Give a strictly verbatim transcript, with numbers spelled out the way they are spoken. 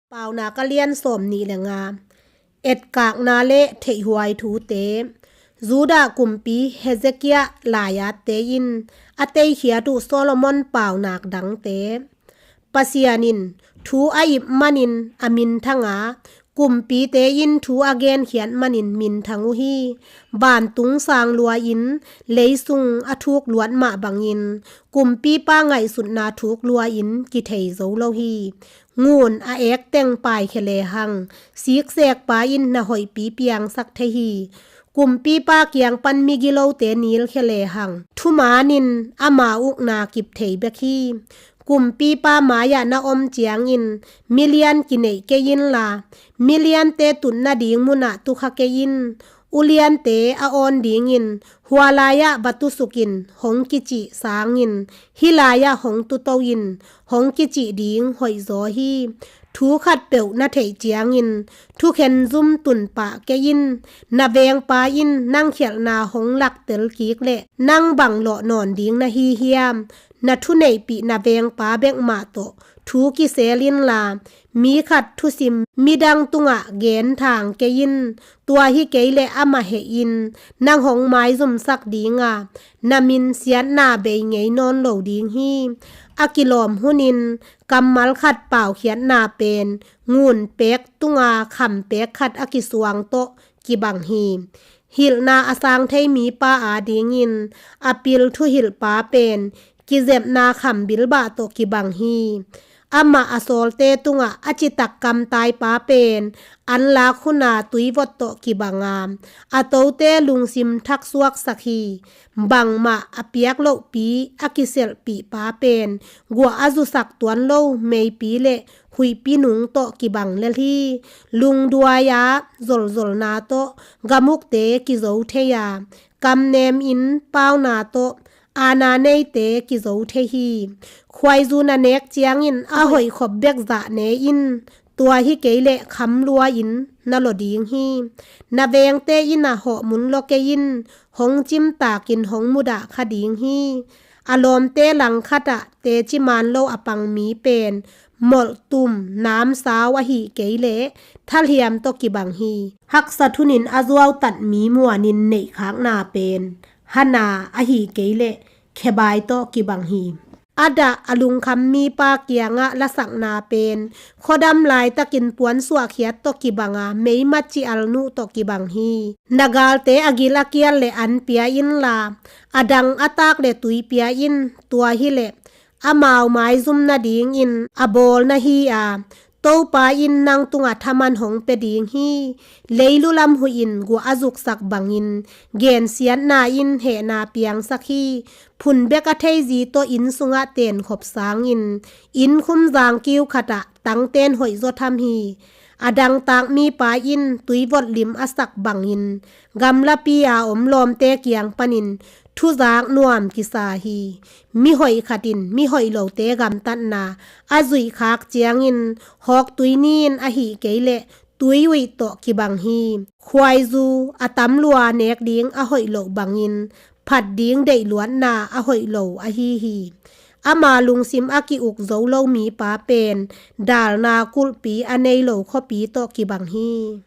Paunak a lian sawm nih le nga. Etkakna le theihhuai thute. Judah kumpi Hezekiah lai-atte in a teikhiat uh Solomon paunak dangte. Pasian in thu a ip manin a minthang a, kumpite in thu a genkhiat manin minthang uh hi. Vantung sang lua-in leisung a thuk luat mah bangin kumpipa ngaihsutna thuk lua-in kithei zo lo hi. Ngun a ekteng paikhia lehang, siksekpa in na hoihpi piangsak thei hi. Kumpipa kiang pan migilote nilkhia lehang, thumanin ama ukna kip thei bek hi. Kumpipa mai-ah na om ciangin milian kineih kei inla, miliante tut nading munah tukha kei in. Uliante a awn dingin hua lai-ah va tusukin hong kicih sangin hih lai-ah hong tuto in hong kicih ding hoihzaw hi. Thu khatpeuh na theih ciangin thukhen zum tunpah kei in. Na vengpa in nang khialhna hong laktel kik leh nang bang lawh nawn ding na hi hiam? Na thuneihpih na vengpa bek mah tawh thu kisel inla, mi khat thusim midang tungah genthang kei in. Tua hi kei leh amah hehin nang hong maizumsak dinga, na min siatna bei ngei nawn lo ding hi. A kilawm hunin kammal khat paukhiatna pen ngun pek tunga kham pek khat a kisuang tawh kibang hi. Hilhna a sang thei mipa adingin a pil thuhilhpa pen kizepna kham bilbah tawh kibang hi. Amah a sawlte tungah a citak kamtaipa pen anlak huna tuivot tawh kibanga, a tote lungsim thaksuaksak hi. Bangmah a piak lohpi a kiselhpihpa pen guah a zusak tuan lo meipi le huihpi nung tawh kibang lel hi. Lungduai-a zolzolna tawh gamukte kizo thei a, kamnem in pauna tawh aana neite kizo thei hi. Khuaizu na nek ciangin a hoihkhop bek zah ne in. Tua hi kei leh kham lua-in na law ding hi. Na vengte in a hawh mun law kei in, hong cimtakin hong mudah kha ding hi. A lawmte langkhatah teci maan lo a pang mi pen molhtum namsau ahi kei leh thalhiam tawh kibang hi. Haksat hunin a zuautat mi muanin neihkhakna pen hana ahi kei leh khebai tawh kibang hi. A dah a lungkham mipa kiangah lasakna pen khuadam laitakin puansuahkhiat tawh kibanga meimat ci-al nuh tawh kibang hi. Na galte a gil a kial le an pia inla, a dang a tak le tui pia in. Tua hi leh amau maizum nadingin a bawl na hi a, Topa in nang tungah thaman hong pia ding hi. Leilu lam huih in guah a zuksak bangin gensiatna in hehna piangsak hi. Phun bek a theizi tawh inn sungah tenkhop sangin innkhum zangkiu khatah tangten hoihzaw tham hi. A dangtak mipa in tuivot lim a sak bangin gamlapi-a om lawmte kiang panin thuzak nuam kisa hi. Mihoih khat in mihoih lote gamtatna a zuihkhak ciangin hawktui nin ahi kei leh tui uih tawh kibang hi. Khuaizu a tam lua nek ding a hoih loh bangin phat ding deihluatna a hoih lo ahi hi. Ama lungsim a ki-uk zo lo mipa pen dalna kulhpi a nei lo khuapi tawh kibang hi.